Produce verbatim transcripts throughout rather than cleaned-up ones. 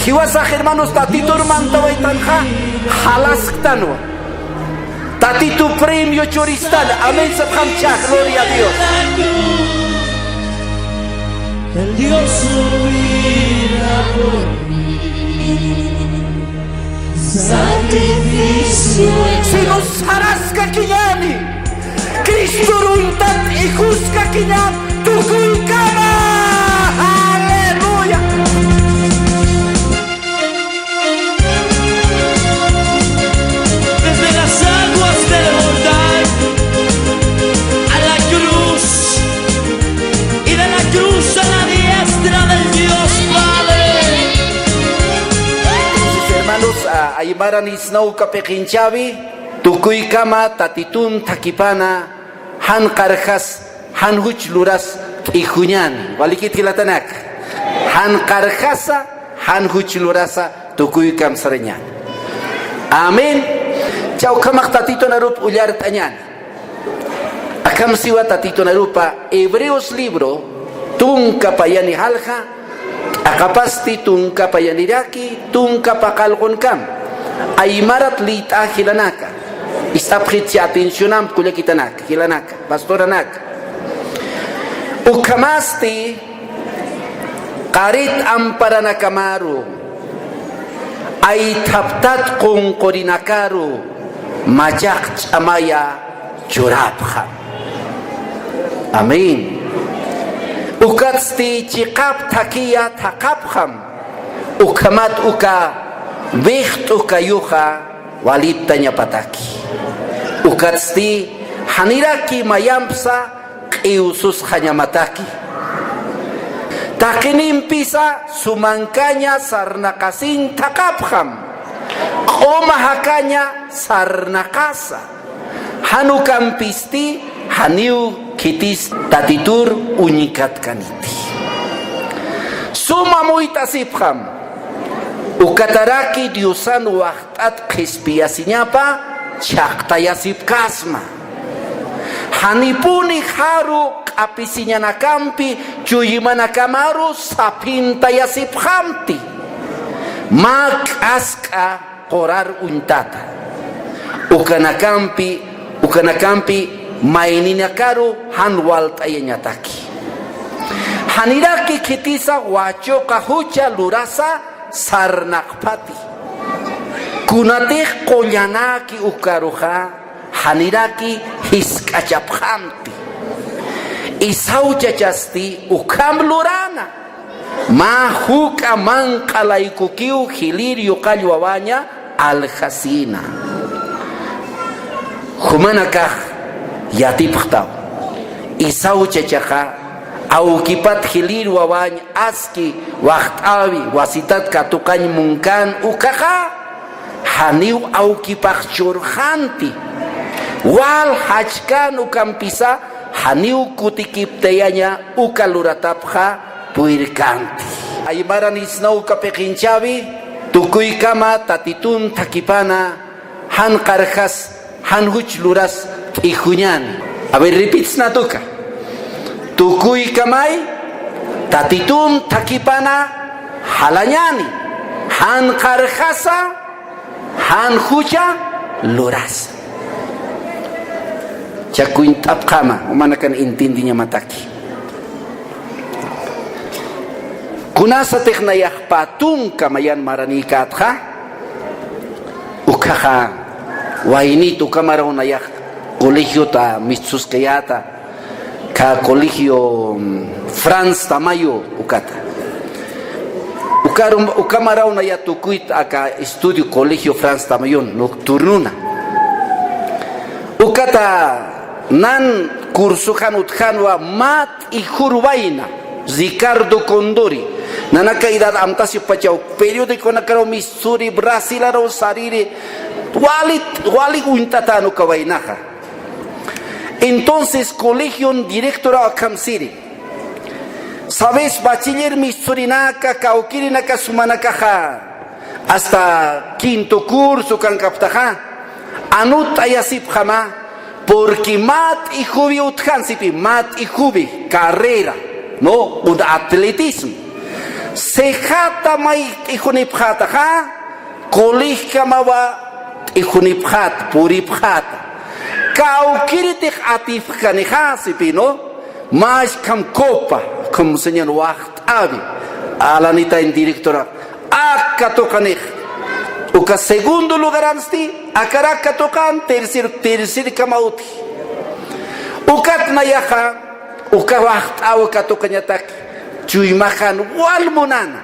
Jiwasax hermanos, Tatitur mantawaytanxa jalasktanwa. Tatitu premio churistan. Amén sapxamcha, gloria a Dios. El Dios su vida por mí. Sacrificio. Sino saraskakiñäni. Cristur uñtat ijuskäkiñäni tukuykama. Aleluya. Desde las aguas del Jordán a la cruz, y de la cruz a la diestra del Dios Padre. Entonces, hermanos, a, aymara nisnawka piqinchawi, tukuykama Tatitun thakipana, jan qarjas, jan juch luras t'ijuñäni. Walikit jilatanaka. Jan qarjasa, jan juch lurasa, tukuykam sarañäni. Amén. Cha ukhamax Tatitun arup ullart'añäni. Akham siwa Tatitun arupa Hebreos libro, tunka payani jalja, t'aqapasti tunka payaniraki, tunka paqallqunkam. Aymarat liyt'a jilanaka. Ist'apxitchi atencionamp kullakitanaka, jilanaka, pastoranaka. Ukhamasti qarit amparanakamaru, aythaptat qunqurinakaru, machaq ch'amaya churapxam. Amén. Ukatsti chiqap thakiya thaqhapxam. Ukhamat uka wixt'u kayuxa waliptañapataki. Ukatsti janiraki mayampsa q'iwsusxañamataki. Taqinimpisa sumankaña sarnaqasin thaqhapxam. Q'uma jakaña sarnaqasa. Jan ukampisti janiw khitis Tatitur uñkatkaniti. Suma muyt'asipxam, ukataraki Diosan waxt'at qhispiyasiñapa chhaqtayasipkasma. Janipuni jaru q'apisiñanakampi chuymanakamaru saphintayasipxamti. Mä k'ask'a qurar uñtata. Ukanakampi, ukanakampi mayninakaru jan walt'ayañataki. Janiraki khitisa wachuqa jucha lurasa sarnaqpati. Kunatix qullanaki ukaruxa, janiraki jisk'achapxamti. Esaú chachasti ukham lurana. Mä juk'a manq'a laykukiw jilïr yuqall wawaña aljasïna. Jumanakax yatipxtaw. Esaú chachaxa, awkipat jilïr wawañ aski waxt'äwi wasitat katuqañ munkän ukhaxa, janiw awkipax churxanti. Wal jachkän ukampisa, janiw kutikiptayaña uka luratapxa purirkänti. Aymara nisnawka piqinchawi, tukuykama Tatitun thakipana, jan qarjas, jan juch luras t'ijuñäni. A ver, repitsnatuka. Tukuykamay, Tatitun thakipana jalañäni, jan qarjasa, jan jucha lurasa. Chakuñt'apxama, jumanakan entiendiñamataki. Kunasatix nayax pä tunka mayan maranïkätxa, ukhaxa waynit uka maraw nayax colegiota mistsuskayäta, ka colegio, mm, Franz Tamayo ukata. Ukarum, uka maraw naya tukuyt aka estudio colegio Franz Tamayon nocturnona. Ukata nan cursoxan utjanwa mä t'ijur wayna, Ricardo Condori. Nanaka edad amtasipachaw periodiconakaraw mistsuri, Brasilaraw sariri, wali, wali uñt'atän uka waynaxa. Entonces colegion directoraw akham siri. Sabes, bachiller mistsurinaka, kawkirinaka sumanakaxa, hasta quinto curso kankaptaxa, anut'ayasipxama, porque mä t'ijuwi utjansipï, mä t'ijuwi, carrera, ¿no? Un atletismo. Sixata may t'ijunipxätaxa, colegiokamawa t'ijunipxäta, puripxäta. Kawkiritix atipkanixa, sipï, ¿no? Mä ukham copa, como señor waxt'äwi, Alanitañ directora, aka katuqanix. Uka segundo lugaransti, akarak katuqan, tercer, tercerkama utji. Ukat nayaxa, uka waxt'äwi katuqañatak, chuymaxan wal munana,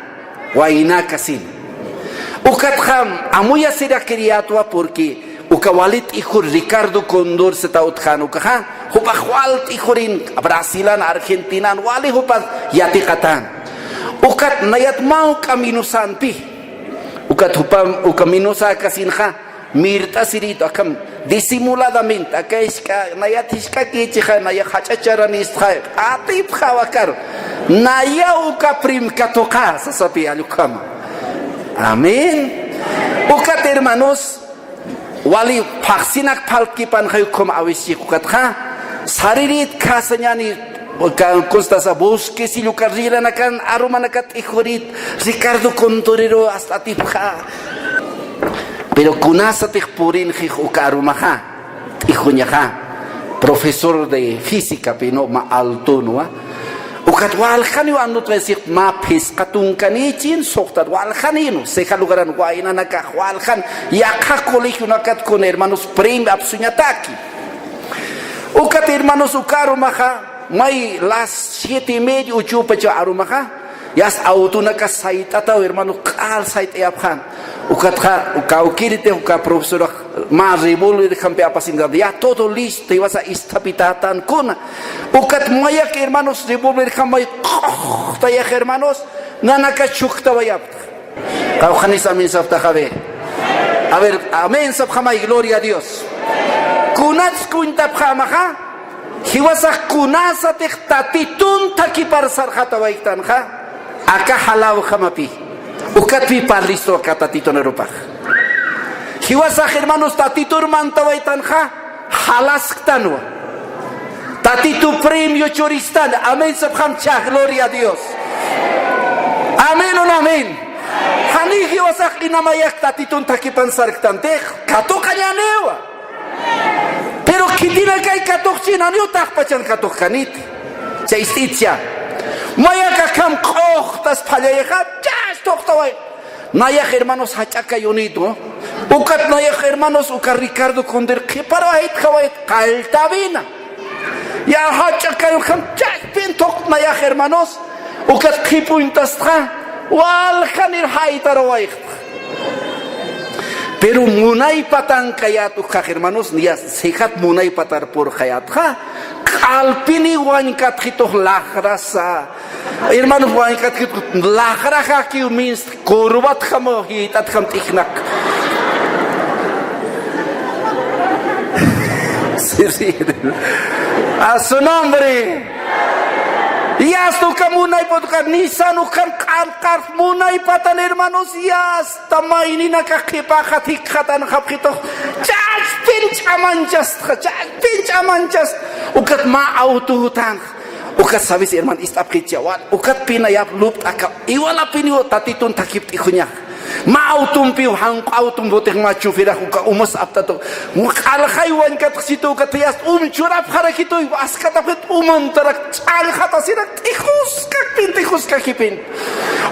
waynaka sina. Ukatxa amuyasirakiriyätwa, porque uka wali t'ijur Ricardo Condorceta utjän ukaxa, jupax wal t'ijurin Brasilan, Argentinan, wali jupax yatiqatän. Ukat nayat mä juk'a Mendozampï. Ukat jupa, uka Mendoza akasinxa, mirt'asiritu, akham disimuladamente, aka jisk'a, nayat jisk'akichixa, naya jach'a charanistxa, atipxäwa akar. Naya uka prim katuqa, sasapï, jall ukhama. Amén. Ukat, hermanos, wali phaxsinak phaltkipanxay ukham awischiq ukatxa, saririt, khasañäni, uka, kunsa sasa, bosquecillo, uka rïranakan, arumanakat t'ijurït, Ricardo Condorero, hasta atipxä. Pero kunasatix purinxix uka arumaxa, t'ijuñaxa, profesor de físicapï, ¿no? Mä altünwa. Ukat waljaniw anut, six mä phisqa tunkanïchin, suxtat waljanïnwa, sixta lugaran waynanakax waljan, yaqha colegionakat kun, hermanos, premio apsuñataki. Ukat, hermanos, uka arumaxa, may las siete y media, ochopacha arumaxa, yasta awtunaka sayt'ataw, hermano, q'al sayt'ayapxän. Ukatxa, kawkiriti uka profesorax mä revólverjampi apasintan, ya todo listo, jiwasa isthapitatänkuna. Ukat mayak, hermanos, revólverjam may q'uxtayax, hermanos, nanaka chhujtawayapxta. Qawqhanis amén sapxtaxa, a ver. A ver, amén sapxamay, gloria a Dios. Kunats kuntapxämaxa, jiwasax kunasatix Tatitun thakipar sarxatawaytanxa, aka jalawjamapï. Ukatpï parlistu aka Tatitun arupax. Jiwasax, hermanos, Tatitur mantawaytanxa, jalasktanwa. Tatitu premio churistan. Amén sapxam, chha, gloria a Dios. Amén, un amén. Jani jiwasax inamayak Tatitun thakipan sarktantix, katuqañäniwa. Pero khitinakay katuqchin, janiw taqpachan katuqkaniti. Chay ist'itcha. Mayak akham q'uxtas phallayaxa, chas thuqtaway. Nayax, hermanos, jach'akayunïtwa. Ukat nayax, hermanos, uka Ricardo Condorero qhiparwaytjawayt, qalltäwina. Ya jach'akayunxam chachpin thuqt nayax, hermanos. Ukat qhipüñtastxa, waljanir jaytarawayxtxa. Pero munaypatankayät ukkhax, hermanos, niya sixat munaypatar purxayätxa, q'alpini wañkatxitux laqrasa. Hermanos, wañkatxitux laqraxakiw minst, corbatjam, jit'atjam t'ijnak. Sí, sí. A su nombre. Yasta uka munaypat, uka nisan ukan q'anqar munaypatan, hermanos, yasta mayninakax qhipaxat jikxatanxapxitux. Chachpin ch'amanchastxa, chachpin ch'amanchast. Ukat mä awtutanx. Ukat, ¿sabes, hermano? Ist'apxitcha, wal. Ukatpï nayap lupt'aka. Igualapiniw Tatitun thakip t'ijunxa. Mä awtumpiw, janq'u awtumpi utix mä chufirax uka umas aptatu. Q'alxay wañkatxsitu ukat yast um churapxarakituy, askatapxit umantarak ch'allxatasirak t'ijuskakpin, t'ijuskakipin.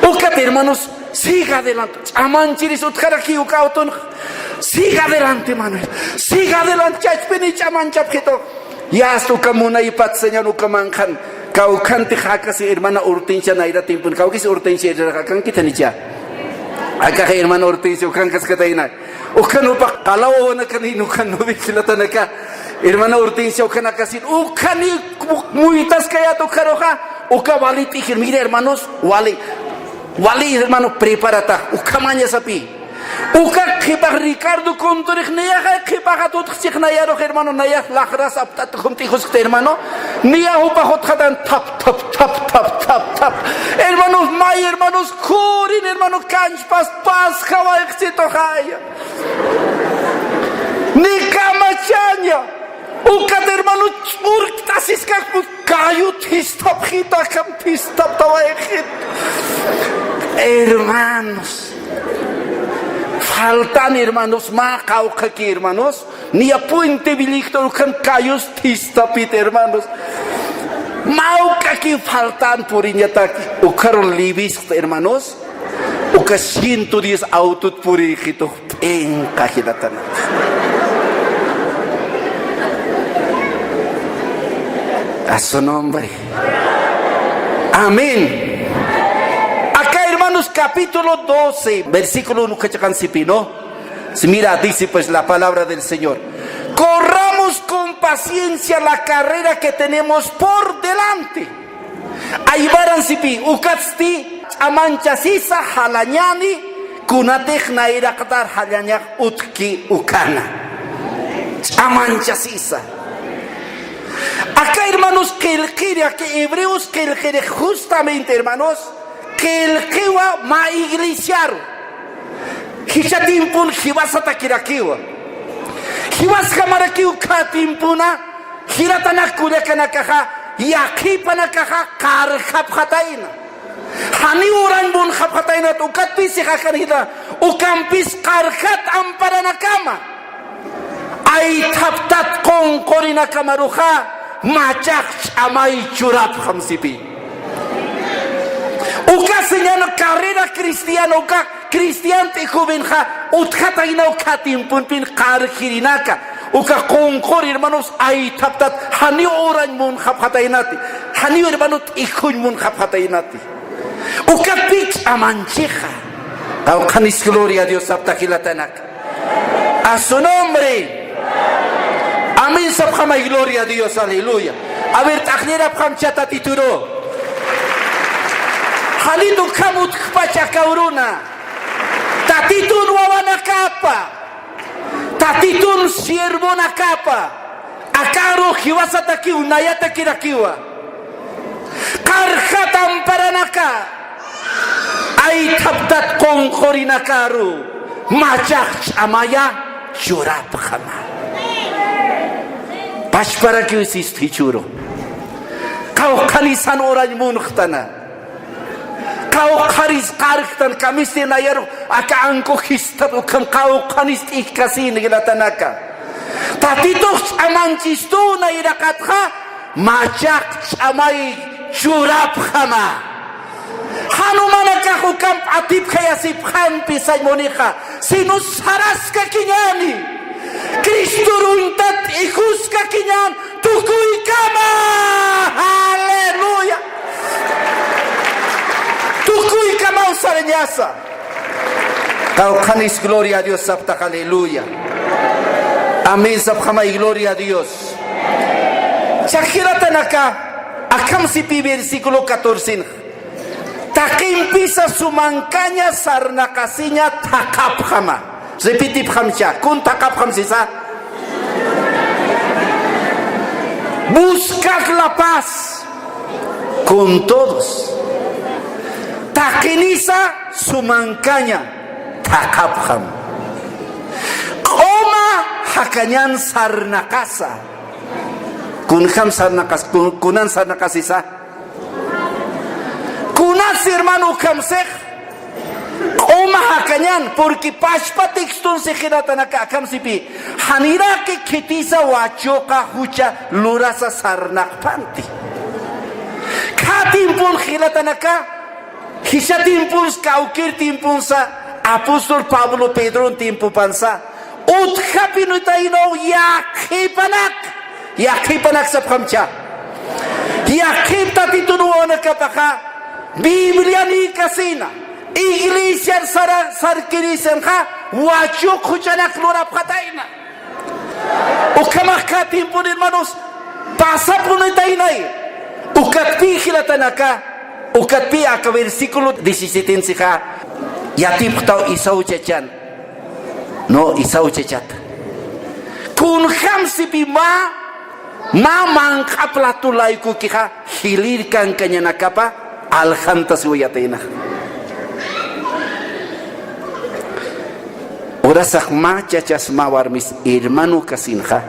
Ukat, hermanos, siga adelante. Ch'amanchiris utjaraki uka awtunx. Siga adelante, hermano. Siga adelante, chachpini ch'amanchapxitu. Yasta uka munaypat, Señor, uka manqhan. Kawkhantix akasi hermana Hortensia nayra tiempon. Kawkis Hortensia irrax akankitanicha. Akax hermana Hortensia ukankaskatayna. Ukan upa qala wawanakan, ukan nuwi jilatanaka. Hermana Hortensia ukan akasin. Ukan muytaskayät ukaruxa. Uka wali t'ijir. Mira, hermanos, wali. Wali, hermano, preparata. Ukhamañasapï. Uka qhipax Ricardo Condorerix, nayaxa qhipaxa tutxchix nayarux, hermano, nayax laqras apt'at jumt'ijuskt, hermano. Niya jupax utxatan thap, thap, thap. Hermanos, may, hermanos, khurin, hermano, kanchpas pasjawayxchituxaya. Ni kamachaña. Ukat, hermano, ch'urkt'asiskakpun, kayut jistapxita, akham jistaptawayxit. Hermanos, faltan, hermanos, mä qawqhaki, hermanos, niya Puente Villictor ukhan kayus thistapit, hermanos. Mä ukaki faltan puriñatak, ukharun liwisxt, hermanos, uka ciento diez awtut purïxitux p'inqa jilatanaka. A su nombre. Amén. Acá, hermanos, capítulo doce, versículo uno, ukhachakan sipi, ¿no? Si mira, dice pues la palabra del Señor: "Corramos con paciencia la carrera que tenemos por delante." Aymaran sipi, ukatsti ch'amanchasisa jalañäni, kunatix nayraqatar jallañax utjki ukana. Ch'amanchasisa. Acá, hermanos, qillqiri, aquí Hebreos qillqiri, justamente, hermanos, qillqiwa mä iglesiaru. Jichha tiempon jiwasatakirakiwa. Jiwasjamarakiw ukkha tiempona, jilatanak kullakanakaxa, yaqhipanakaxa qarjapxatayna. Janiw urañ munxapxataynat, ukat pisi jakan jila, ukampis qarjat amparanakama. Aythaptat qunqurinakamaruxa, machax ch'amay churapxam sipi. Uka señal carrera cristiana, uka cristian t'ijupinxa utjatayna uka tiemponpin qarjirinaka. Uka qunqur, hermanos, aythaptat, janiw urañ munxapxataynati. Janiw, hermano, t'ijuñ munxapxataynati. Ukatpï ch'amanchixa. Qawqhanis gloria a Dios sapxta jilatanak. A su nombre. Amén sapxamay, gloria a Dios, aleluya. A ver, t'aqllirapxamcha Tatituru. Janit ukham utjpacha aka uruna. Tatitun wawanakapa. Tatitun siervonakapa. Akaru jiwasatakiw, nayatakirakiwa. Qarjat amparanaka, aythaptat qunqurinakaru, machax ch'amaya churapxama. Pachparakiw sistu jichhüru. Qawqhanis jan urañ munxtana. Qawqhanis qarjtan, kamisti nayarux aka anku jistap ukham qawqhanis t'ijkasïn jilatanaka. Tatitux ch'amanchistu nayraqatxa, machax ch'amay churapxama. Jan umanakax ukamp atipjayasipxampi sañ munixa, sino saraskakiñäni. Cristor uñtat t'ijuskakiñän tukuykama. Aleluya. Tukuykamaw sarañasa. Qawqhanis gloria a Dios sapxtax, aleluya. Amén sapxamay, gloria a Dios. Jichha jilatanaka, akham sipi versículo catorce. Taqimpisa sumankaña sarnaqasiña thaqhapxama. Repetipxamcha, kun thaqhapxam sisa. Buscad la paz con todos. Taqinisa sumankaña thaqhapxam. Q'uma jakañan sarnaqasa. Kunjam sarnaqas, kun-, kunan sarnaqasisa. Kunatsi, hermano, ukham six, q'uma jakañan, porque pachpa texton six jilatanaka akham sipi, janiraki khitisa wachuqa jucha lurasa sarnaqpanti. Kha tiempon jilatanaka, jichha tiempons, kawkir tiemponsa, apóstol Pablo Pedron tiempopansa, utjapinitaynaw yaqhipanak. Yaqhipanak sapxamcha. Yaqhip Tatitun wawanakapaxa, Biblianïkasina, iglesiar sara-, sarkirisinxa, wachuq juchanak lurapxatayna. Ukhamax kha tiempon, hermanos, pasapunitaynay. Ukatpï jilatanaka, ukatpï aka versículo diecisiete sixa, yatipxtaw Esaú chachan. No, Esaú chachat. Kunjam sipi mä, mä manq'a plato laykukixa, jilïr kankañanakapa, aljantasiwayatayna. Urasax mä chachas mä warmis hermanokasinxa,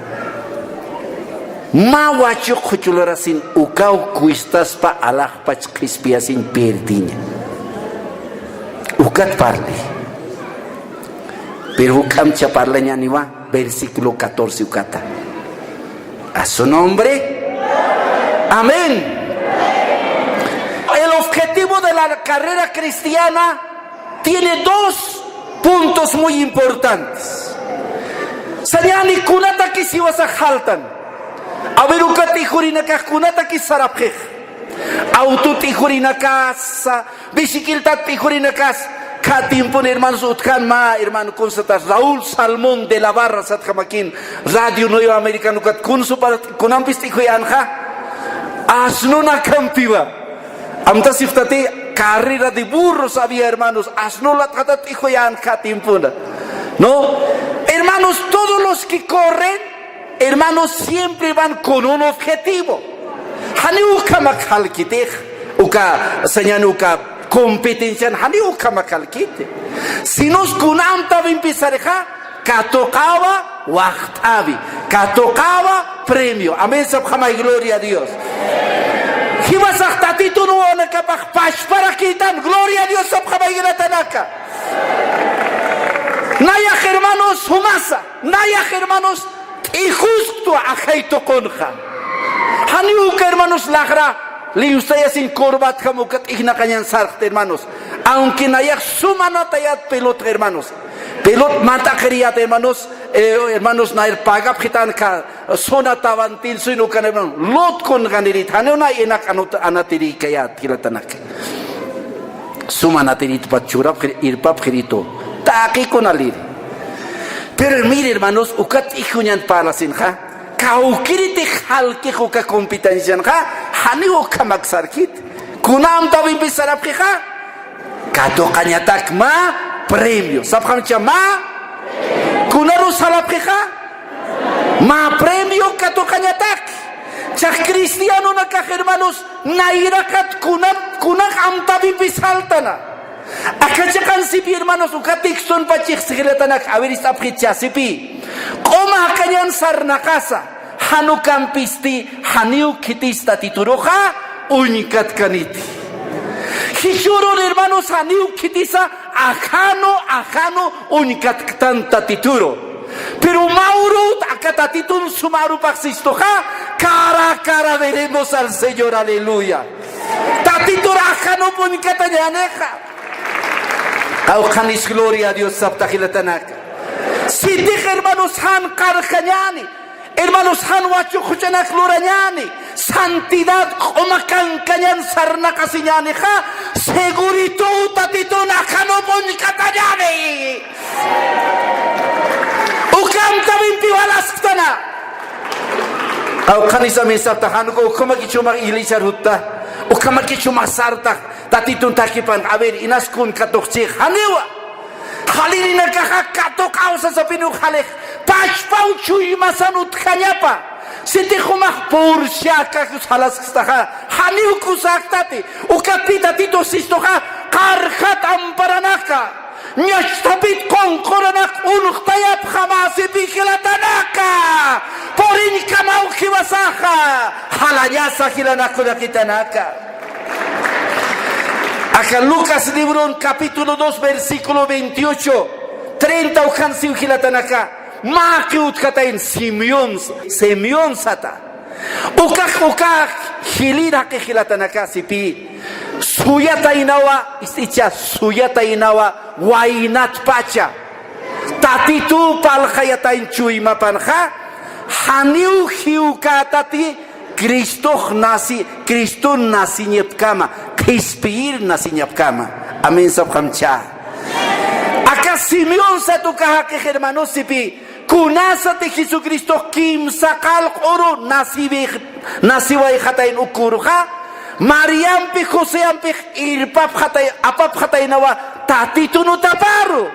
mä wachuq juch lurasin ukaw cuestaspa alaxpach qhispiyasiñ pierdiña. Ukat parli. Pero juk'amcha parlañäniwa, versículo catorce ukata. A su nombre. Amén. El objetivo de la carrera cristiana tiene dos puntos muy importantes. Sañäni, kunatakis jiwasax jaltan. A ver, uka t'ijurinakax kunatakis sarapxix. Auto t'ijurinakasa, bicicleta t'ijurinakasa. Kha tiempon, hermanos, utjan mä, hermano, kunsata, Raúl Salmón de la Barra satjamakin, Radio Nuevo Americano ukat, kunsupa, kunampis t'ijuyanxa. Asnonakampiwa. Amtasiptati, carrera de burros había, hermanos. Asno latxatat t'ijuyanxa tiempona. ¿No? Hermanos, todos los que corren, hermanos, siempre van con un objetivo. Janiw ukhamak jalkitix, uka, sañäni, uka competencian, janiw ukhamak jalkiti. Sinos kuna amtawimpi sarixa, katuqawa waxt'äwi, katuqawa premio. Amén sapxamay, gloria a Dios. Jiwasax Tatitun wawanakapax pachparakïtan, gloria a Dios sapxamay jilatanaka. Nayax, hermanos, sumasa, nayax, hermanos, t'ijusktu ajay tuqunxa. Janiw uka, hermanos, laxra liwstayasiñ corbatjam uka t'ignaqañan sarxta, hermanos. Aunque nayax sumanatayät pelotxa, hermanos. Pelot mat'aqiriyät, hermanos, eh, hermanos, nayr pagapxitan kha zona tabantil suyna ukan, hermano. Lot kunxanirit, janiw nay inaq anut-, anatirïkayät jilatanaka. Sumanatiritpat churapxir, irpapxiritu. Taqi kunaliri. Pero mire, hermanos, uka t'ijuñan parlasinxa, kawkïritix jalkix uka competencianxa, janiw ukhamak sarkit. Kuna amtawimpi sarapxixa, katuqañatak mä premio. Sapxamcha mä, kunaru sarapxixa, mä premio katuqañatak. Chax cristianonakax, hermanos, nayraqat kuna, kuna amtawimpi saltana. Aka chiqan sipi, hermanos, uka textonpach jikxsi jilatanak, a ver, ist'apxitcha sipi. Q'uma jakañan sarnaqasa, jan ukampisti, janiw khitis Tatituruxa uñkatkaniti. Jichhürun, hermanos, janiw khitisa, ajanu, ajanu uñkatktan Tatituru. Pero mä urut aka Tatitun suma arupax sistuxa, cara a cara veremos al Señor, aleluya. Tatitur ajanup uñkatañänixa. Qawqhanis gloria a Dios sapxta jilatanaka. Sitix, hermanos, jan qarjañäni, hermanos, jan wachuq juchanak lurañäni, santidad q'uma kankañan sarnaqasiñänixa, segurito Tatitun ajanup uñkatañäni. Uka amtawimpi walasktan. Qawqhanis amén sapxta, jan uka ukhamakich jumax iglesiar jutta, ukhamakich jumax sarta, Tatitun thakipan, a ver, inas kun katuqchix, janiwa. Jalirinakaxa katuqaw sasapiniw jalix, pachpaw chuymasan utjañapa. Sitix jumax pursi akax jalaskstaxa, janiw kusäktati, ukatpï Tatitux sistuxa, qarjat amparanaka. Ñachthapit qunquranak uñxtayapxama sipi jilatanaka. Puriñkamaw jiwasaxa. Jalañasa jilanak kullakitanaka. Aka Lucas libron capítulo dos, versículo veintiocho, treinta ukhan siw jilatanaka. Mä utjatayn Simeón, Simeón sata. Ukax, ukax jilïr jaqix jilatanaka sipi. Suyataynawa, ist'icha, suyataynawa waynatpacha. Tatituw parlxayatayn chuymapanxa, janiw jiwkätati Cristox naci, Cristun naciñapkama, qhispiyir naciñapkama. Amén sapxamcha. Aka Simeón sat uka jaqix hermanos sipi, kunasati Jesucristox kimsa qallq'uru naciwix-, naciwayxatayn uküruxa, Mariampix Joseampix irpapxatay-, apapxataynawa Tatitun utaparu.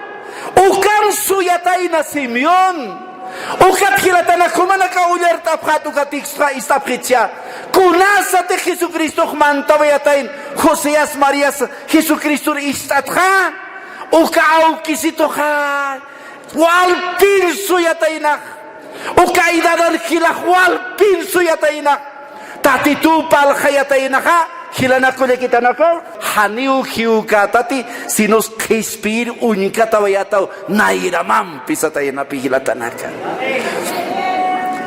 Ukan suyatayna Simeón. Ukat jilatana jumanakaw ullart'apxät uka textoxa, ist'apxitcha. Kunasatix Jesucristox mantawayatayn Joseas, Marias Jesucristor ist'atxa, uka awkisituxa walpin suyataynax. Uka edadan jilax walpin suyataynax. Tatituw parlxayataynaxa, Jilanak kullakitanaka, janiw jiwkätati, sinus qhispiyir uñkatawayätaw nayramampi sataynapi jilatanaka.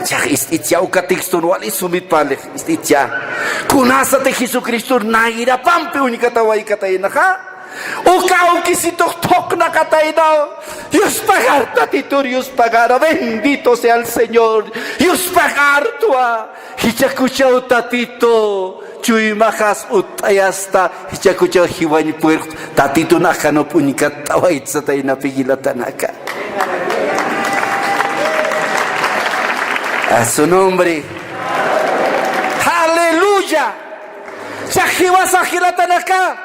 Chax ist'icha uka texton wali sumit parlix, ist'icha. Kunasati Jesucristor nayrapampi uñkatawaykataynaxa, uka awkisitux thuqnaqataynaw. Yuspagar Tatitur, yuspagar, bendito sea el Señor. Yuspagartwa, jichhakuchaw Tatitu chuymaxas utt'ayasta, jichhakuchaw jiwañ puerqta, Tatitun ajanup uñkattawayt sataynapi jilatanaka. A su nombre. Aleluya. Chax jiwasax jilatanaka.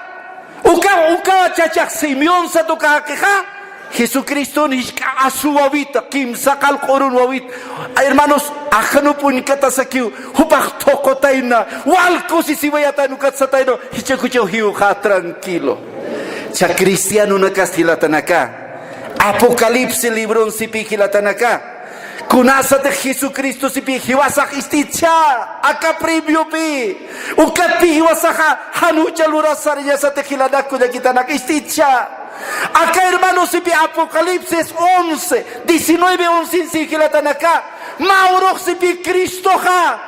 Uka, uka chachax Simeón sat uka jaqixa, Jesucriston jisk'a asu wawita, kimsa qallq'urun wawita. Hermanos, ajanup uñkatasakiw, jupax thuqutayna, wal kusisiwayätan ukat satayna, jichhakuchaw jiwxa tranquilo. Cha cristianonakasti jilatanaka, Apocalipsis libron sipi jilatanaka, kunasatix Jesucristo sipi jiwasax ist'icha, aka premiopi, ukatpi jiwasaxa jan jucha luras sarañasatix jilanak kullakitanaka ist'icha. Aka hermano sipi Apocalipsis once, diecinueve once siw jilatanaka, mä urux sipi Cristoxa,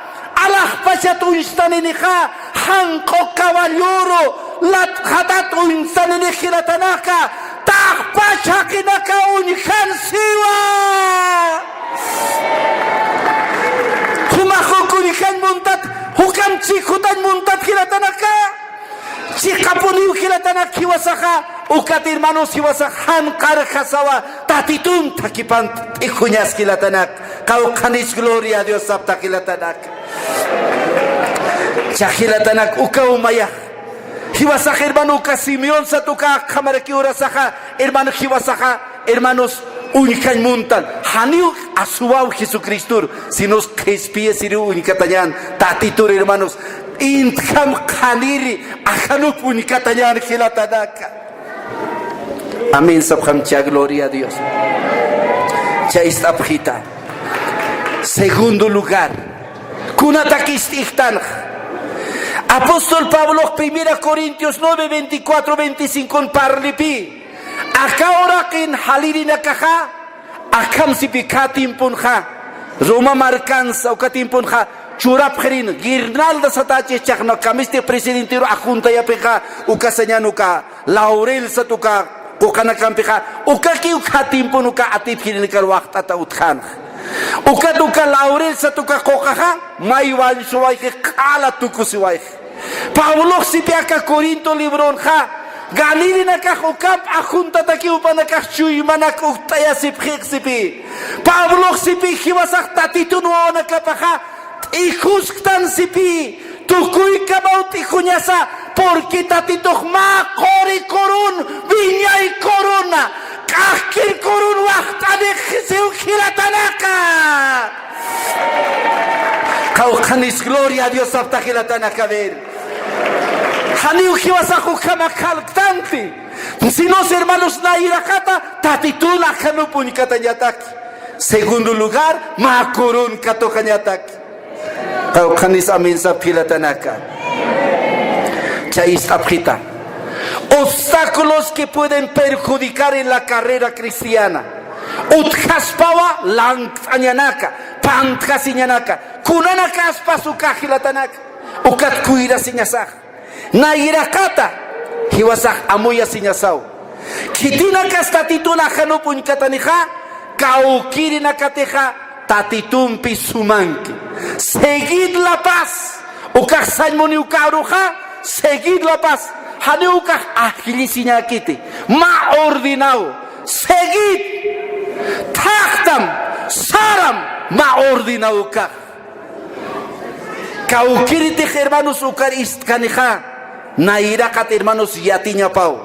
alaxpachat uñstaninixa, janq'u caballoro, latxatat uñstanini jilatanaka, taqpach jaqinaka uñjan siwa. Jumax uk uñjañ muntat, juk'amp chikhutañ muntat jilatanaka. Chiqapuniw jilatanak jiwasaxa, ukat hermanos jiwasax jan qarjasawa, Tatitun thakhipan t'ikhuñas jilatanak. Qawqhanïs gloria a Dios sapta jilatanak. Cha jilatanak ukaw mayax. Jiwasax hermano uka Simeón sat uka qhamarakiw urasaxa, hermano jiwasaxa, hermanos, uñjañ muntan. Janiw asuwaw Jesucristor, sinus qhispiyasiriw uñkatañan, Tatitur hermanos, intjam qhaniri, ajanup uñkatañan jilatanaka. Amén sapxam cha, gloria a Dios. Cha ist'apxita. Segundo lugar, kunatak ist'ijtanx. Apóstol Pablox Primera Corintios nueve, veinticuatro, veinticinco parlipi, aka uraqin jalirinakaxa, akham sipi khä tiemponxa, Roma markansa uka tiemponxa, churapxirin, guirnalda satächi, chhaxna kamisti presidentiru ajuntayapixa, uka sañan uka, laurel sat uka quqanakampixa, ukakiw khä tiempon uka atipjirinakan waxt'ata utjänxa. Ukat uka laurel sat uka quqaxa, may wañsuwayxi, q'ala tukusiwayxi. Pablox sipi aka Corinto libronxa, Galilenakax ukamp ajuntatakiw jupanakax chuymanak utt'ayasipxix sipi. Pablox sipi jiwasax Tatitun wawanakapaxa, t'ikusktan sipi, tukuykamaw t'ikuñasa, porque Tatitux mä quri kurun, wiñay kuruna, k'axkir kurun waxt'anix siw jilatanaka. Qawqhanïs gloria a Dios sapta jilatanaka, a ver. Janiw jiwasax ukhama qallqtanti. Sinus hermanos nayraqata, Tatitun ajanup uñkatañataki. Segundo lugar, mä kurun katuqañataki. Qawqhanïs amén sap jilatanaka. Cha ist'apxita. Obstáculos que pueden perjudicar en la carrera cristiana. Utjaspawa lankt'añanaka, pantjasiñanaka. Kunanakaspas uka jilatanaka. Ukat cuidasiñasax. Nayraqata, jiwasax amuyasiñasaw. Khitinakas Tatitun ajanup uñkatanixa, kawkirinakatixa, Tatitumpi sumanki. Seguid la paz. Ukax sañ muni uka aruxa, seguid la paz. Janiw ukax ajllisiñäkiti. Mä ordenaw. Seguid. Thaqtam, saram, mä ordenaw ukax. Kawkiritix hermanos ukar istkanixa, nayraqat hermanos yatiñapaw.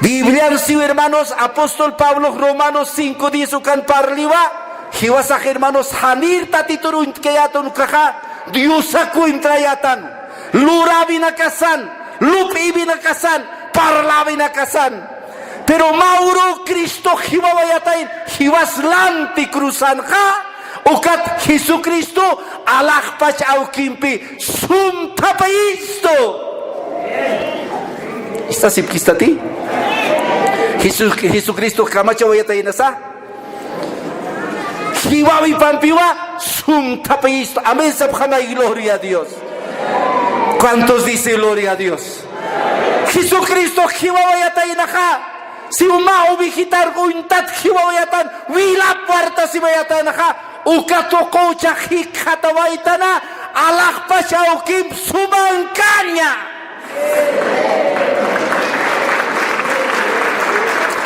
Biblian siw hermanos, apóstol Pablo Romanos cinco diez ukan parliwa, jiwasax hermanos janir Tatitur uñtkayätan ukaxa, Diosaku entrayätan, luräwinakasan, lup'ïwinakasan, parläwinakasan. Pero mä uru Cristo jiwawayätayin, jiwas lanti cruzanxa, Ukat Jesucristo alaxpach awkimpi sum thapayistu. ¿Istasipkistati? Jesu-, Jesucristo kamachawayataynasa. Jiwawipampiwa sum thapayistu. Amén sapxamay, gloria a Dios. ¿Cuántos dice gloria a Dios? Jesucristo jiwawayataynaxa. Si uma ovejitar uñtat jiwawayatan, wilap wartasiwayatanxa, uka tuqucha jikxatawaytana, alaxpach awkimp sumankaña.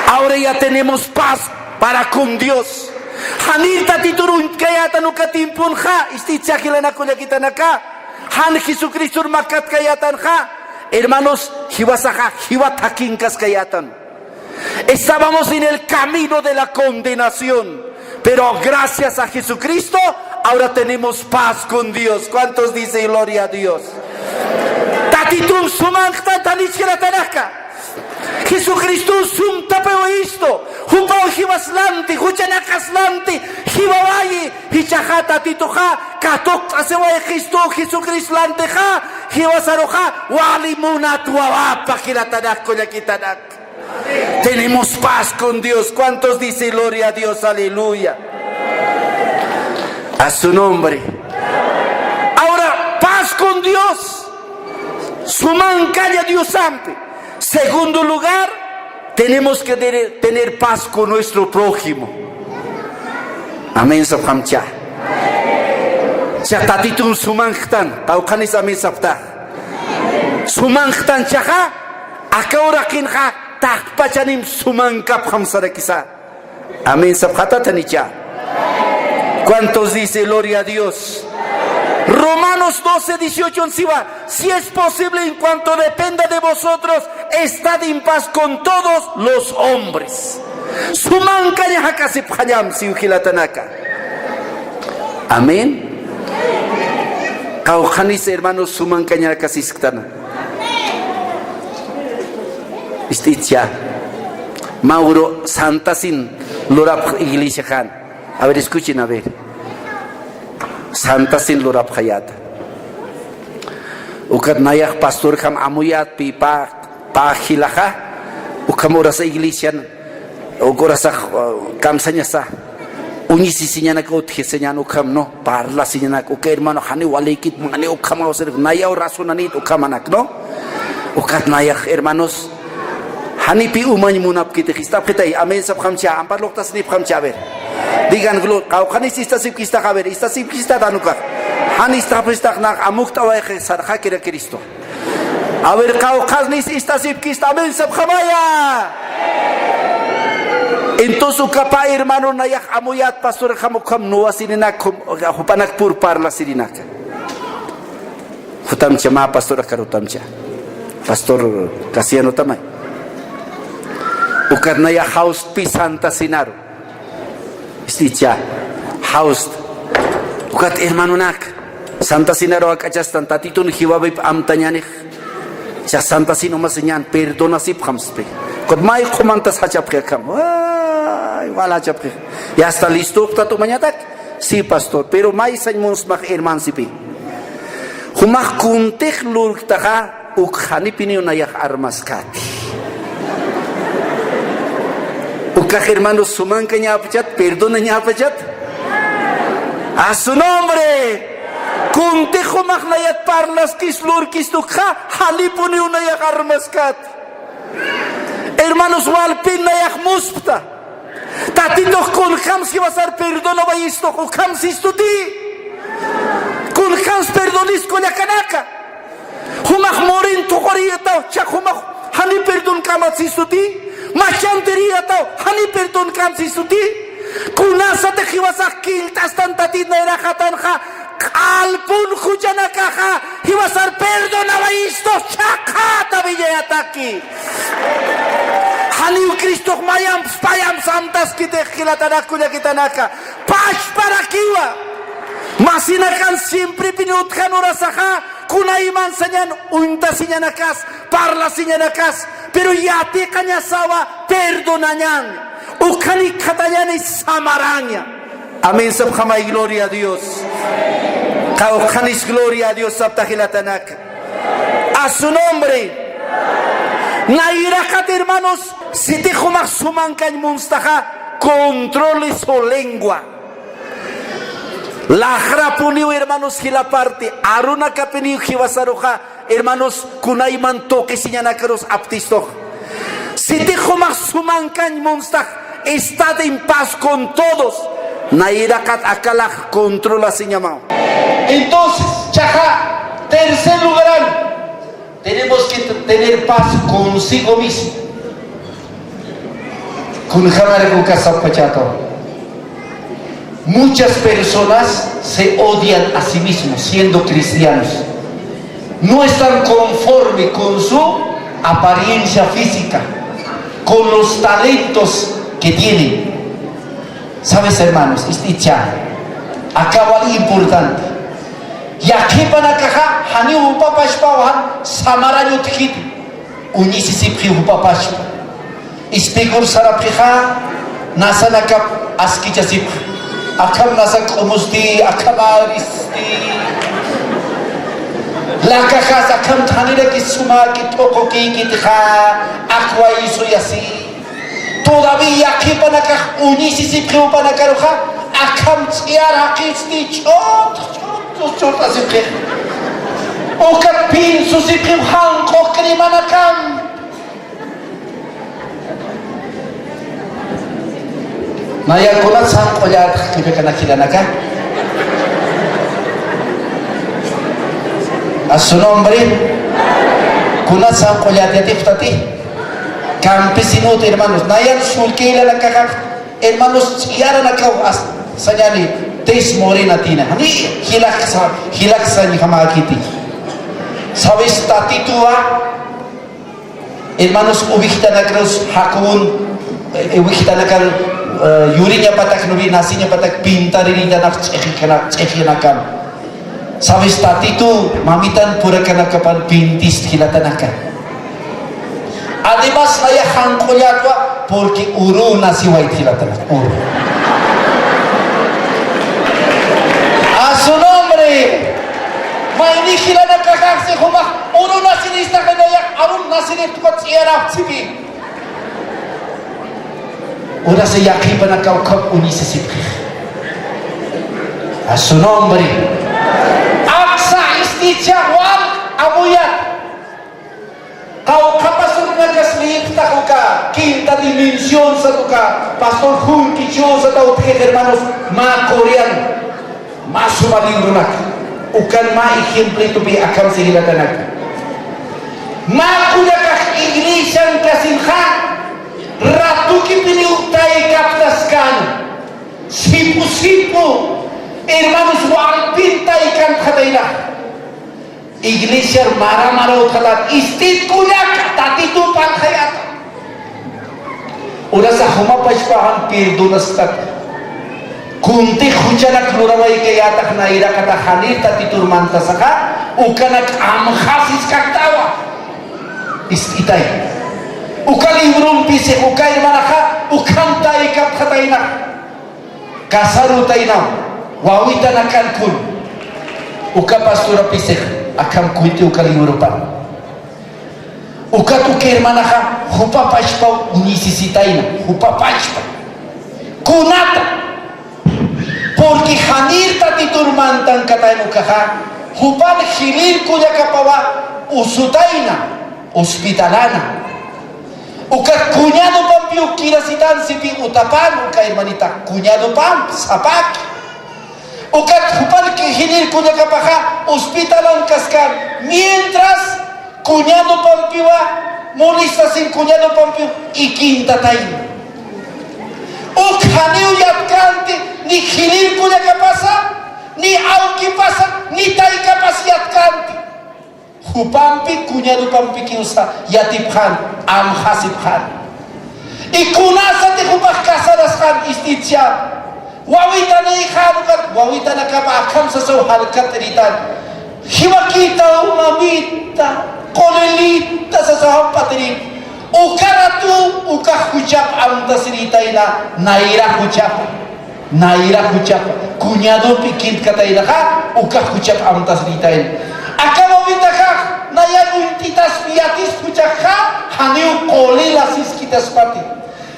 Ahora ya tenemos paz para con Dios. Janir Tatitur uñtkayätan uka tiemponxa, ist'itsa jilanaka kullakitanaka. Jan Jesucristor makkatkayätanxa, hermanos, jiwasaxa, jiwa thakhinkaskayätan. Estábamos en el camino de la condenación, pero gracias a Jesucristo, ahora tenemos paz con Dios. ¿Cuántos dicen gloria a Dios? Tatitun sumanxtan, tanichkiratanaka. Jesucristo sum thapayistu, jupaw jiwas lanti, juchanakas lanti, jiwawayi, jichhaxa Tatituxa, katuqt'asiwayxistu Jesucristo lantixa, jiwasaruxa, wali munat wawapa jilatanak kullakitanak. Tenemos paz con Dios. ¿Cuántos dicen gloria a Dios? Aleluya. A su nombre. Ahora, paz con Dios. Sumankaña Diosampi. Segundo lugar, tenemos que tener, tener paz con nuestro prójimo. Amén sapxamcha. Cha Tatitun sumanxtan, qawqhanis amén sapxta. Sumanxtan chaxa, aka uraqinxa, taqpachanim sumankapxam sarakisa. Amén sapxatatanicha. ¿Cuántos dice gloria a Dios? Romanos doce dieciocho siwa, si es posible, en cuanto dependa de vosotros, estad en paz con todos los hombres. Sumankaña jakasipxañam siw jilatanaka. Amén. Qawqhanis hermanos sumankaña jakasisktana. Ist'itcha. Mä uru santasin lurapx iglesiaxan. A ver, escuchen, a ver. Santasin lurapxayäta. Ukat nayax pastorjam amuyät pï pä, pä jilaxa. Ukham urasa iglesian, uk urasax, uh, kamsañasa. Uñisisiñanak utjisiñan ukham, no, parlasiñanak, uka hermano janiw walïkit, mani ukham awsir, nayaw razonanït ukhamanak, no. Ukat nayax, hermanos, janipi umañ munapkitix, ist'apxitay, amén sapxamcha, ampar luqtasnipxamcha, a ver. Digan, glo-, qawqhanis istasipkistax, a ver, istasipkistatan ukax. Jan istapxistax nax amukt'awayxi sarxakira Cristo. A ver, qawqhanis istasipkista, amén sapxamaya. Entonces, uka pä hermano nayax amuyät pastorjam ukham nuwasirinak, jupanak pur parlasirinak. Jutamcha mä pastor akar jutamcha. Pastor Casiano tamay. Ukat nayax jawstpï Santa Cenaru. Ist'itcha, jawst. Ukat hermanonak, Santa Cenaru jak'achastan, Tatitun jiwawip amtañänix. Cha Santa Cena umasiñan, perdonasipxam spi. Ukat may qhumantas jachapxi akham. Ay, wal jachapxi. Ya está listo, ukat umañatak. Sí, pastor, pero may sañ munsmax herman sipï. Jumax kuntix lurktaxa, uk janipiniw nayax armaskati. Ukax hermanos sumankañäpachat, perdonañäpachat. A su nombre. Kuntix jumax nayat parlaskis lurkistxa, janipuniw nayax armaskati. Hermanos, walpin nayax muspta. Tatitux kunjams jiwasar perdonawayistux, ukham sistuti. Kunjams perdonis kullakanaka. Jumax murin thuquriyataw, cha jumax jani perdonkamat sistuti. Machantiriyataw, jani perdonkamat sistuti. Kunasatix jiwasax killt'astan Tatit nayraxatanxa, q'alpun juchanakaxa, jiwasar perdonawayistux chhaqhata willayataki. Janiw Cristux mayamps payamps amtaskitix jilatanak kullakitanaka. Pachparakiwa. Masinakan siemprepin utjan urasaxa, kunayman sañan uñtasiñanakas, parlasiñanakas, pero yatiqañasawa perdonañan. Ukhanikxatañani samaraña. Amén sapxamay, gloria a Dios. Qawqhanis gloria a Dios sapta jilatanak. A su nombre. Nayraqat, hermanos, sitix jumax sumankañ munstaxa, controle su lengua. Laxrapuniw, hermanos, jila parte, arunakapiniw jiwasaruxa, hermanos, kunayman tuqisiñanakarus aptistux. Sitix jumax sumankañ munstax, estad en paz con todos. Nayraqat akalax controlasiñamaw. Entonces, chaxa, tercer lugar, tenemos que t-, tener paz consigo mismo. Kunjamaraku uka sapxachato. Muchas personas se odian a sí mismos siendo cristianos. No están conforme con su apariencia física, con los talentos que tienen. ¿Sabes, hermanos? Ist'icha. Aka wali importante. Yaqhipanakaxa, janiw jupa pachpaw jan samarañ utjkiti. Uñisisipxiw jupa pachpa. Ispikur sarapxixa, nasanakap askichasipx. Akham nasa k'umusti, akham aristi. Lakaxas akham thanirakis sumaki t'uqukïkitixa, akwayisuyasi. Todavía yaqhipanakax uñisisipxiw jupanakaruxa, akham ch'iyar jaqisti ch'ut, ch'ut, ch'ut, ch'ut'asipxix. Ukat pinsusipxiw janq'ux cremanakam. Naya, kunat sanq'ullätax kullakanak jilanaka? A su nombre. Kunat sanq'ulläta yatipxtati? Campesinot, hermanos. Nayan sullkïlanakaxa, hermanos, ch'iyaranakaw as-, sañäni, tez morena tina. Ni jilaksa, jilaksañjamäkiti. ¿Sabes? Tatituwa, hermanos, uwjtanakarus jakun, eh, uwjtanakar, eh, yuriñapatak, nubi nasiñapatak pintarirïtanax ch'ixikana-, ch'ixinakan. ¿Sabes? Tatitu mamitan purakanakapan pintist jilatanaka. Además, naya janq'ullätwa, porque uru nasiwayt jilatanaka. Uru. A su nombre. Mayni jilanakaxax si jumax uru nasiristaxa, naya arun nasirist ukat ch'iyarapxsiti. Urasa yaqhipanakaw ukham uñisisipxix. A su nombre. Aksa, ist'icha, wal, amuyat. Qawqha pastor urunakas liyipxtax uka, quinta dimensión sat uka, pastor Junkichu sat utjix, hermanos, mä coreano. Mä suma libronak. Ukan mä ejemplitupi akham si jilatanaka. Mä kullakax iglesian kasinxa, ratukipiniw taykaptaskän. Sipu sipu, hermanos, walpin taykantxataynax. Iglesiar mara mara utjatat, ist'it kullaka, Tatitup antxayäta. Urasa juma pachpaxan perdonastat. Kuntix juchanak lurawaykayätax nayraqatax janir Tatitur mantasaxa, ukanak amxasiskaktawa. Ist'itay. Uka librumpisix uka hermanaxa, ukham taykapxataynax. Casarutaynaw, wawitanakan kun. Uka pastorapisixa, akham cuente uka libropan. Ukat uka hermanaxa, jupa pachpaw necesitayna, jupa pachpa. Kunata. Porque janir Tatitur mantankatayna ukaxa, jupan jilïr kullakapawa usutayna, hospitalana. Ukat cuñadopampiw kirasitan sipi utapan, uka hermanita, cuñadopamp, sapaki. Ukat jupan jilïr kullakapaxa, hospitalan kaskan, mientras cuñadopampiwa, molestasin cuñadopampiw, ikintatayna. Uk janiw yatkänti, ni jilïr kullakapasa, ni awkipasa, ni taykapas yatkänti. Jupampi, cuñadopampikiwsa yatipxän, amxasipxän. Y kunasati jupax casarasxän, ist'icha. Wawitanïxän ukat, wawitanakapa akham sasaw jalkatiritan. Jiwakïtaw mamita, qulilita sasaw jamp'atirit. Uka ratu, uka juchap amtasirïtayna, nayra juchapa. Nayra juchapa, cuñadompi kintkataynaxa, ukax juchap amtasritayna. Aka wawitaxa, nayan uñt'itaspi yatis juchaxa, janiw qulila siskitaspati.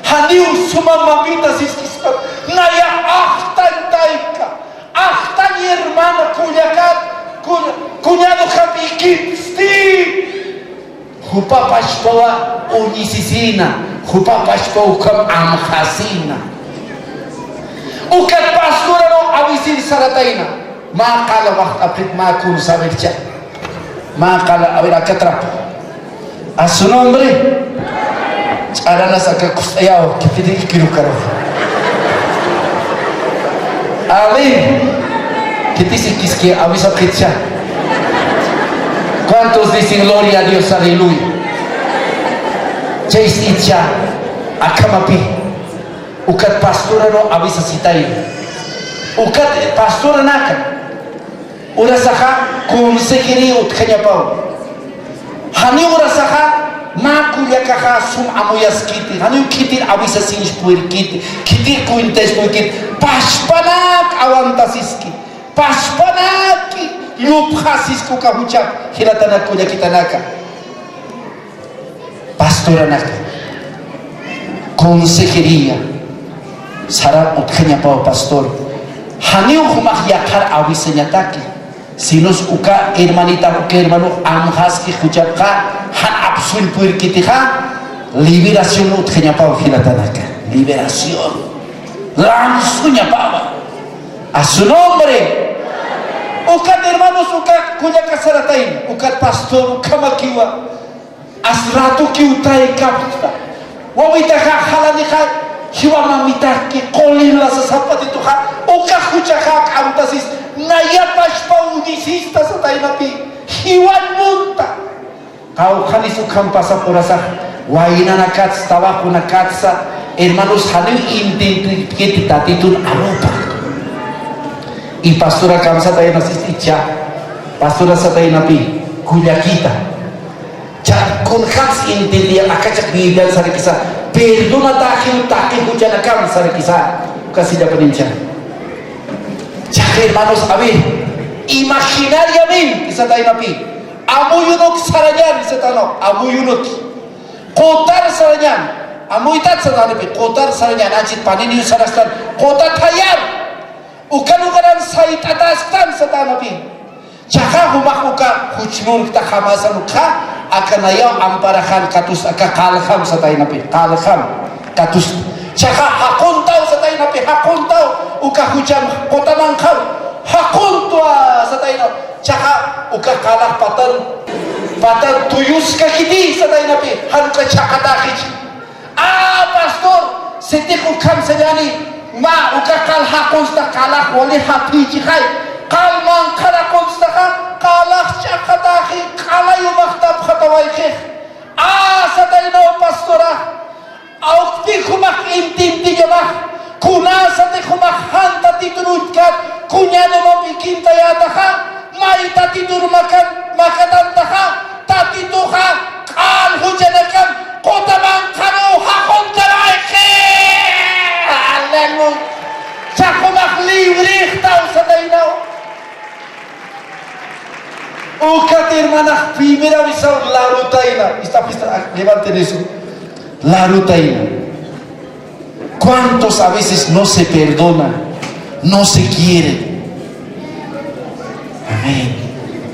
Janiw suma mamita siskispati. Naya ajtañ tayka, ajtañ hermana kullakat, kuña-, cuñadoxat ikitsti. Jupa pachpawa uñisisina, jupa pachpaw ukham amxasina. Ukat pastoranu avisir saratayna. Mä qala waxt'apxit, mä kun sabercha. Mä qala, a ver, acá trapo. A su nombre. Ch'aranas aka kust'ayaw, kipiti kirukaru. Amén. Kipisi kiski, avisapxitcha. ¿Cuántos dicen gloria a Dios, aleluya? Chaysi icha, akhamapi. Ukat pastoranu avisasitay. Ukat pastoranaka. Urasaxa consejería utjañapaw. Janiw urasaxa mä kullakaxa sum amuyaskiti. Janiw khitir avisasiñch purirkiti. Khitir cuentañch purirkiti. Pachpanak aguantasiski. Pachpanak llupxasiski uka juchap jilatanak kullakitanaka. Pastoranaka, consejería saran utjañapaw pastor. Janiw jumax yaqhar avisañataki, sinos uka hermanita, uka hermano amxaski juchapxa, jan apsuñ purirkitixa, liberación utjañapaw jilatanaka, liberación. Lanzuñapawa. A su nombre. Ukat hermanos, ukat kullaka saratayna, ukat pastor ukhamakiwa. As ratukiw taykapxta. Wawitaxa jalanixa, jiwa mamitaki, qulila sasapatituxa, uka juchaxa k'amtasis, naya pachpa uñisista sataynapi, jiwañ munta. Qawqhanis ukham pasapurasax, waynanakatsa, trabajunakatsa, hermanos, janiw intintipkiti Tatitun arupa. Y pastora kamsatayna sisti icha, pastora sataynapi, kullakita. Cha, kunjams intintiya, akachax Biblian sarakisa, perdonataxiw taqi juchanakam sarakisa, ukasillapanincha. Chaqi hermanos, a ver, imaginariamente sataynapi, amuyunuk sarañan satano, amuyunuk. Qutar sarañan, amuytat satanapi, qutar sarañan, anchit paniniw sarastan, qutat jayar. Uka lugaran sayt'atasktan satanapi. Chaqa jumax uka juchmurkta jamasan ukxa, aka nayaw amparaxan katus aka qaljam sataynapi, qaljam katus. Chaqa jaquntaw sataynapi, jaquntaw uka jucham qutamanxam, jaquntwa sataynaw. Chaqa uka qalax patan, patan tuyuskakiti sataynapi, jan uka chhaqataxich. A pastor, sitix ukham sañani, mä uka qal jaqusta qalax wali japhichixay, qal manqharaqustaxa, qalax ch'aqataxi, q'alay umax tapxatawayxix. A sataynaw pastorax, awkpi jumax intintiñamax, kunasatix jumax jan Tatitun utjkat, cuñadomampi kintayätaxa, may Tatitun makat, makatantaxa, Tatituxa q'al juchanakam qutamanqaru jaquntarayxi. Aleluya. Chaqumax librextaw sataynaw. Ukat hermanax primera vez larutayna. Esta fiesta, ah, levanten eso. Larutayna. ¿Cuántos a veces no se perdonan, no se quieren? Amén.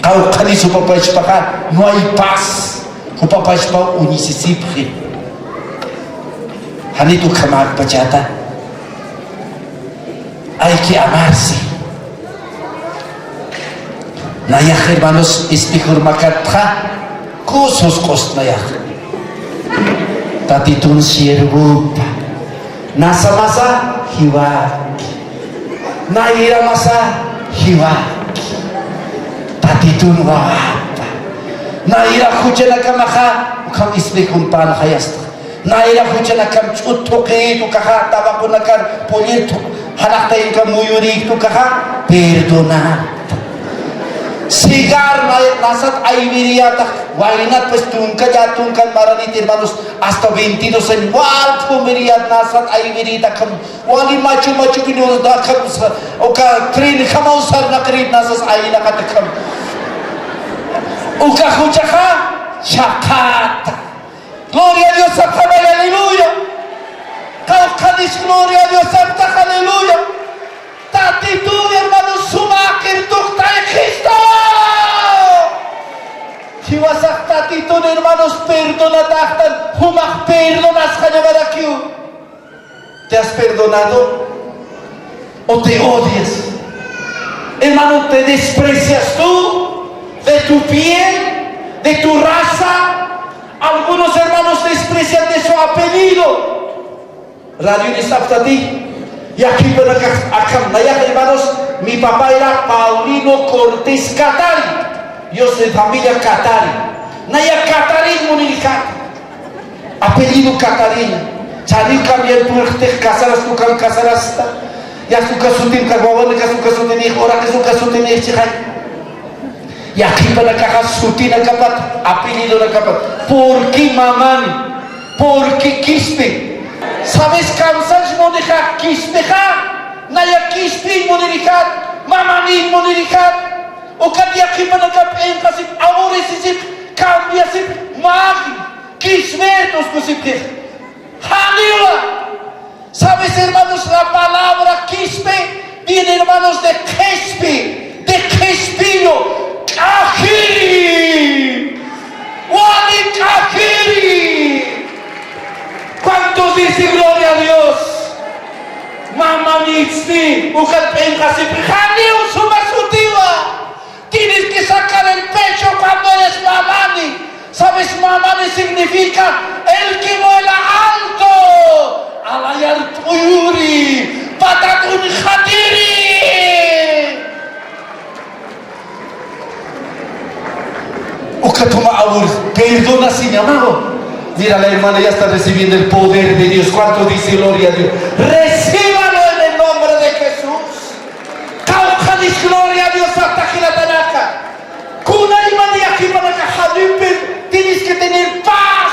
Qawqhanis jupa pachpaxa, no hay paz. Jupa pachpaw uñisisipxi. Janit ukhamäkpachäta. Hay que amarse. Nayax hermanos, espejor makatxa, kusus q'ust nayax. Tatitun siervopa. Nasamasa jiwaki. Nayramasa jiwaki. Tatitun wawapa. Nayra juchanakamaxa, ukham espejon panxayasta. Nayra juchanakam ch'ut thuqit ukaxa, tabaconakan, pullirtu, jalaxtaynka muyurit ukaxa, perdonata. Cigar na-, nasat aywiriyatax, waynat pues tunka ya tunkan maranit, hermanos, hasta veintidós años, wal q'umiriyat nasat aywiriyataxam, wali machu machu vinotaxam, uka tren jamaw sarnaqrit nasas aynaqataxam. Uka juchaxa, chhaqata. Gloria a Dios sapxamay, aleluya. Qawqhanis gloria a Dios sapxta, aleluya. Tatitun, hermanos, sumaqir tuqtay Cristo. Jiwasax Tatitun, hermanos, perdonataxtan, jumax perdonasxañamarakiw. ¿Te has perdonado o te odias? Hermano, ¿te desprecias tú de tu piel, de tu raza? Algunos hermanos desprecian de su apellido. Radio ni saptati. Yaqhipanakax akham, nayax, hermanos, mi papá era Paulino Cortés Catari. Yo soy familia Catari. Naya Catari munirixat. Apellido Catarina. Chaniw cambiar purxtix, casarasku, ukan casarasta. Yasta uka sutin, uka wawanaka uka sutinix, uraqis uka sutinix chixay. Yaqhipanakaxa sutinakapat, apellidonakapat. ¿Por qué Mamani? ¿Por qué Quispe? ¿Sabes? Kamsas munixa Quispexa, naya Quispe munirixat, Mamani munirixat. Ukat yaqhipanakap p'inqasip, aburrisisip, cambiasip, maqi, Quispe tuskusipxix. Janiwa. ¿Sabes, hermanos? La palabra Quispe viene, hermanos, de Quispe, de Quispillo. K'ajiri. Wali k'ajiri. ¿Cuántos dicen gloria a Dios? Mamani, ukat p'inqasipxi, janiw suma sutiwa. Tienes que sacar el pecho cuando eres Mamani. ¿Sabes? Mamani significa el que vuela alto. Alayar t'uyuri, patatun jatiri. Ukatuma awur, perdona sin amado. Mira, la hermana ya está recibiendo el poder de Dios. ¿Cuánto dice gloria a Dios? Recíbalo en el nombre de Jesús. Qawqhanis gloria a Dios sapxta jilatanaka. Kunayman yaqhipanaka janiw, tienes que tener paz.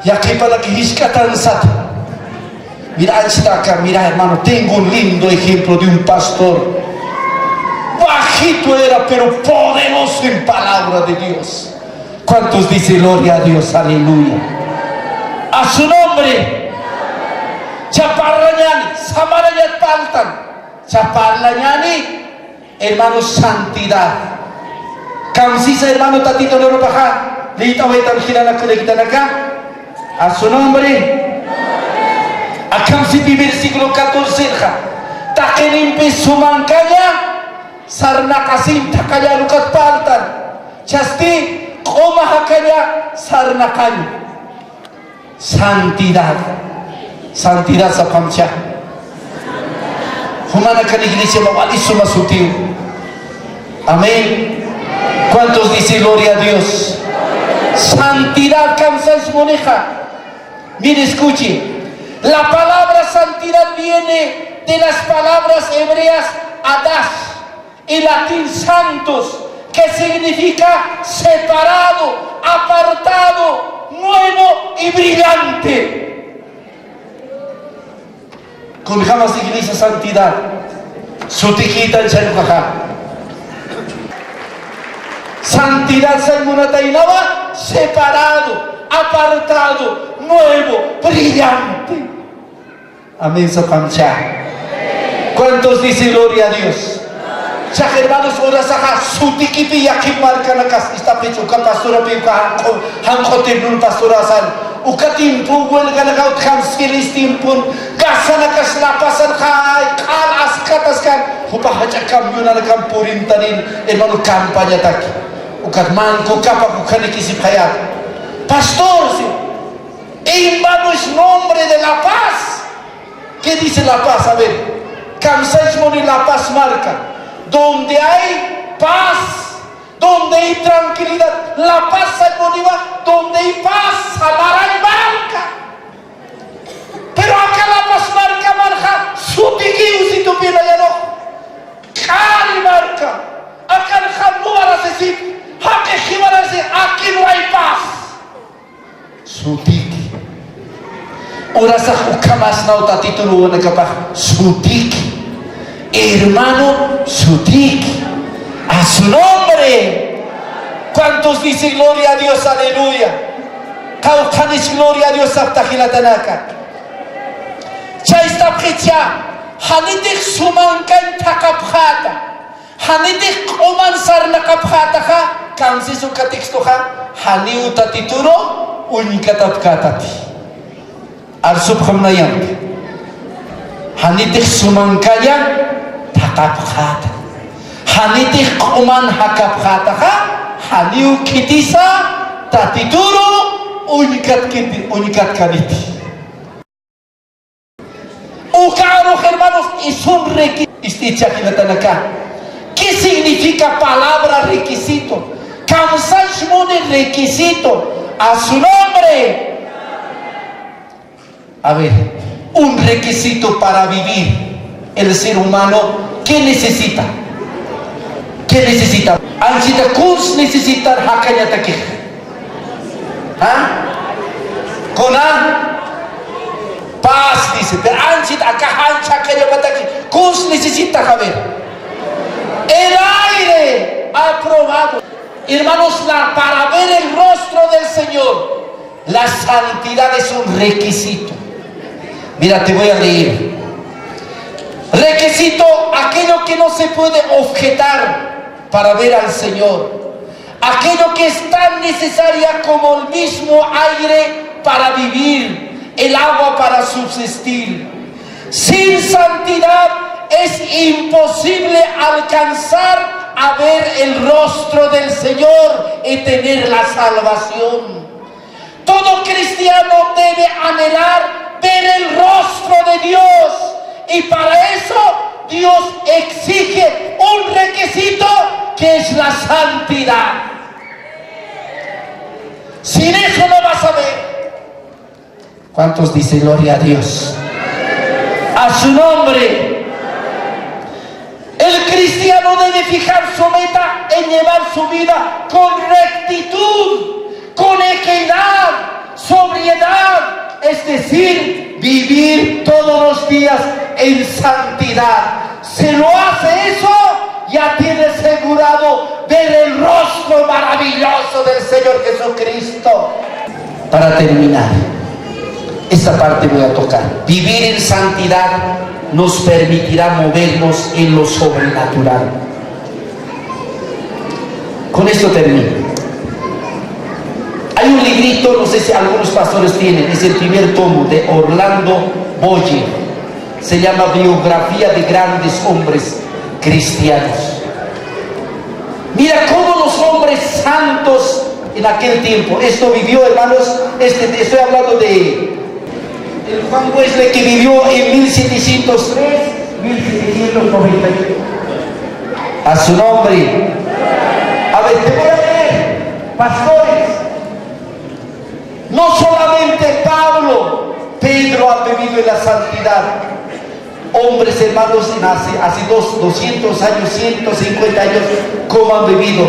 Yaqhipanaka jisk'atan sat. Mira, anchita acá, mira, hermano, tengo un lindo ejemplo de un pastor. Bajito era, pero poderoso en palabra de Dios. ¿Cuántos dicen gloria a Dios? Aleluya. A su nombre. Chaparrañani, samarañat parltan. Chaparrañani, hermano, santidad. Kamsisa, hermano, Tatitun urupaxa, liyt'awaytan jilanaka, kullakitanaka. A su nombre. Akham sipi versículo catorce xa. Taqinimpi sumankaña, sarnaqasin thaqaña ukat parltan. Chasti, q'uma jakaña, sarnaqaña. Santidad. Santidad sapxamcha. Jumanakan iglesia, wali suma sutiw. Amén. ¿Cuántos dicen gloria a Dios? Santidad kamsas munixa. Mire, escuche. La palabra santidad viene de las palabras hebreas adash y latín santos, que significa separado, apartado, nuevo y brillante. Kunjamas iglesia santidad, sutikitan chayukaja. Santidad sañ munataynawa, separado, apartado, nuevo, brillante. Amén sapxamcha. ¿Cuántos dicen gloria a Dios? Chax, hermanos, urasaxa sutikipi yaqhip markanakas, ista pichuka pastora piuka janq'o, janq'o tirnun pastora san. Uka tiempo huelganaka utjam silis tiempon, kasanakas lapasan jay, q'al askataskan, jupa jach'a camionanakan purintanin, hermano, campañataki. Ukat manku kapak ukanikisip jayat. Pastor, sí. En vano es nombre de La Paz. ¿Qué dice La Paz? A ver, kamsaychmuni La Paz marka. Donde hay paz, donde hay tranquilidad. La Paz sañmuniwa, donde hay paz, samaray marka. Pero aka La Paz marka marja, sutikiw situpina yano. K'ari marka. Aquí no hay paz. Sutiki. Urasax ukhamasnaw Tatitun wawanakapax. Sutiki. Hermano, sutiki. A su nombre. ¿Cuántos dicen gloria a Dios, aleluya? Qawqhanis gloria a Dios sapxta jilatanaka. Chaystapxicha, janitix sumankañ thaqhapxäta. Janitix q'uman sarnaqapxätaxa, kamsis uka textoxa, janiw Tatituru uñkatapkätati. Arsupxam nayampï. Janitix sumankaña thaqhapxäta. Janitix q'uman jakapxätaxa, janiw khitisa Tatituru uñkatkiti, uñkatkaniti. Uka arux, hermanos, es un requi-, ist'icha jilatanaka. ¿Qué significa palabra requisito? Kamsañ muni requisito. A su nombre. A ver, un requisito para vivir el ser humano, ¿qué necesita? ¿Qué necesita? Anchita, ¿kuns necesitar jakañatakix? ¿Ah? ¿Kuna? Paz, dice. Pero anchita, aka jancha jakañapataki, ¿kuns necesita, a ver? El aire aprobado. Hermanos, la, para ver el rostro del Señor, la santidad es un requisito. Mira, te voy a leer. Requisito, aquello que no se puede objetar para ver al Señor. Aquello que es tan necesaria como el mismo aire para vivir, el agua para subsistir. Sin santidad es imposible alcanzar a ver el rostro del Señor y tener la salvación. Todo cristiano debe anhelar ver el rostro de Dios, y para eso Dios exige un requisito, que es la santidad. Sin eso no vas a ver. ¿Cuántos dicen gloria a Dios? A su nombre. El cristiano debe fijar su meta en llevar su vida con rectitud, con equidad, sobriedad, es decir, vivir todos los días en santidad. Si lo hace eso, ya tiene asegurado ver el rostro maravilloso del Señor Jesucristo. Para terminar, esta parte voy a tocar. Vivir en santidad nos permitirá movernos en lo sobrenatural. Con esto termino. Hay un librito, no sé si algunos pastores tienen, es el primer tomo de Orlando Boyer. Se llama Biografía de Grandes Hombres Cristianos. Mira cómo los hombres santos en aquel tiempo, esto vivió, hermanos, este, estoy hablando de el Juan Wesley que vivió en mil setecientos tres, mil setecientos noventa y uno. A su nombre. A ver, te voy a leer, pastores. No solamente Pablo, Pedro ha vivido en la santidad. Hombres, hermanos, en hace, hace dos, doscientos años, ciento cincuenta años, ¿cómo han vivido?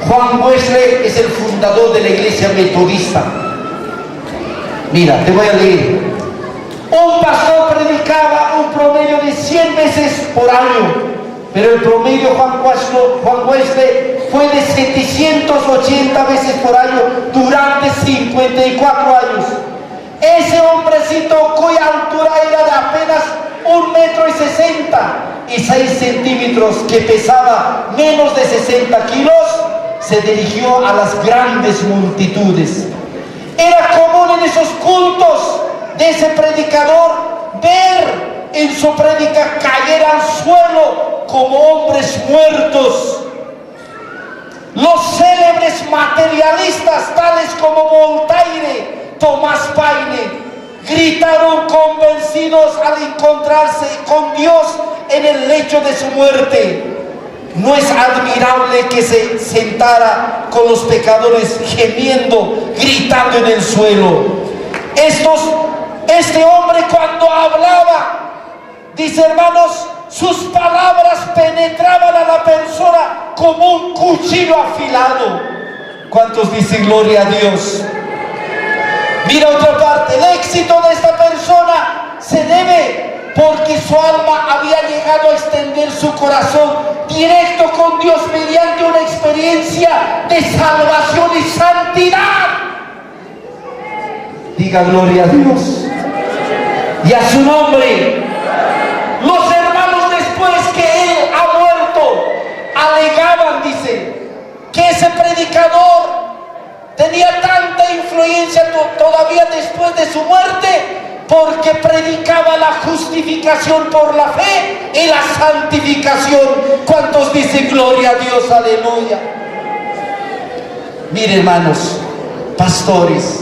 Juan Wesley es el fundador de la iglesia metodista. Mira, te voy a leer. Un pastor predicaba un promedio de cien veces por año, pero el promedio Juan Wesley, Juan Wesley fue de setecientos ochenta veces por año durante cincuenta y cuatro años. Ese hombrecito, cuya altura era de apenas un metro y sesenta y seis centímetros, que pesaba menos de sesenta kilos, se dirigió a las grandes multitudes. Era común en esos cultos de ese predicador ver en su prédica caer al suelo como hombres muertos. Los célebres materialistas, tales como Voltaire, Tomás Paine, gritaron convencidos al encontrarse con Dios en el lecho de su muerte. ¿No es admirable que se sentara con los pecadores gemiendo, gritando en el suelo? Estos, este hombre cuando hablaba, dice, hermanos, sus palabras penetraban a la persona como un cuchillo afilado. ¿Cuántos dicen gloria a Dios? Mira otra parte, el éxito de esta persona se debe porque su alma había llegado a extender su corazón directo con Dios mediante una experiencia de salvación y santidad. Diga gloria a Dios y a su nombre. Los hermanos, después que él ha muerto, alegaban, dice, que ese predicador tenía tanta influencia to-, todavía después de su muerte, porque predicaba la justificación por la fe y la santificación. ¿Cuántos dicen gloria a Dios? Aleluya. Mire, hermanos, pastores,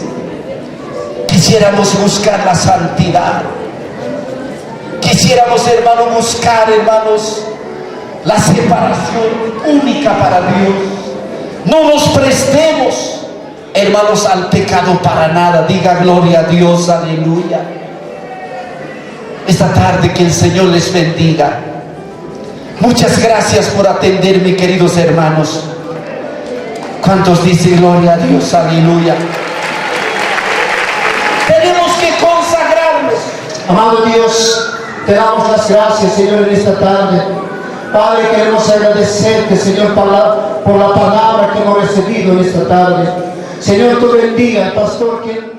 quisiéramos buscar la santidad. Quisiéramos, hermano, buscar, hermanos, la separación única para Dios. No nos prestemos, hermanos, al pecado para nada. Diga gloria a Dios, aleluya. Esta tarde que el Señor les bendiga. Muchas gracias por atenderme, queridos hermanos. ¿Cuántos dicen gloria a Dios? Aleluya. Tenemos que consagrarnos. Amado Dios, te damos las gracias, Señor, en esta tarde. Padre, queremos agradecerte, Señor, por la, por la palabra que hemos recibido en esta tarde. Señor, tú bendiga al pastor que